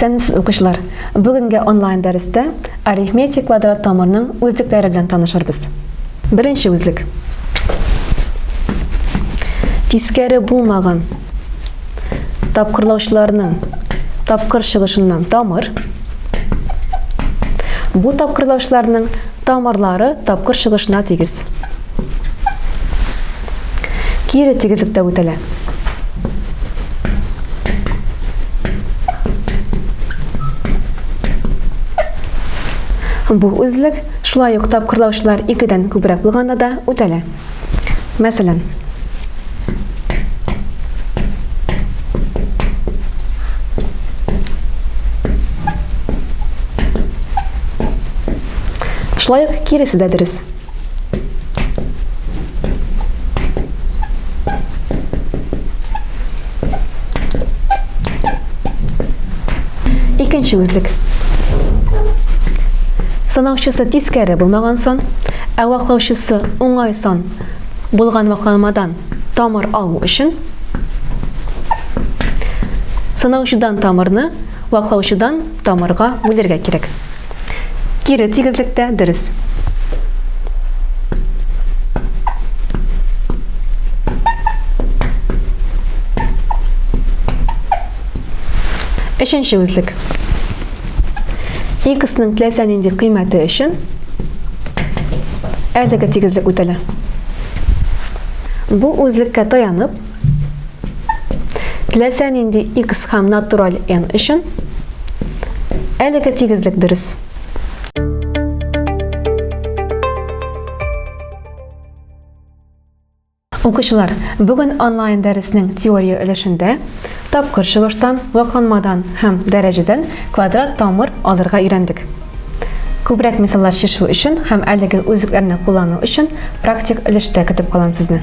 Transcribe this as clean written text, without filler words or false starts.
Исәнмесез, укучылар! Бүгенге онлайн дәрестә арифметик квадрат тамырның үзлекләре белән танышырбыз. Беренче үзлек. Тискәре булмаган тапкырлаучыларның тапкыр чыгышыннан тамыр. Бу тапкырлаучыларның тамырлары тапкыр чыгышына тигез. Кире тигезлектә үтәлә. Бу үзлек шулай ук тапкырлаучылар икедән күбрәк булганда да үтәлә. Мәсәлән, Шулай ук киресе дә дөрес. Икенче үзлек. Санаучысы тискәре булмаган сан, ә ваклаучысы уңай сан булган вакламадан тамыр алу өчен санаучыдан тамырны ваклаучыдан тамырга бүлергә кирәк. Кире тигезлектә дөрес. Өченче үзлек. X-ның теләсә нинди кыйммәте өчен әлеге тигезлек үтәлә. Бу үзлеккә таянып, теләсә нинди x һәм натураль n өчен әлеге тигезлек дөрес. Укучылар, бүген онлайн дәреснең теория өлешендә тапкыр чыгыштан, вакланмадан һәм дәрәҗәдән квадрат тамыр алырга өйрәндек. Күбрәк мисаллар чишү өчен һәм әлеге үзлекләрне куллану өчен практик өлештә көтеп калам сезне.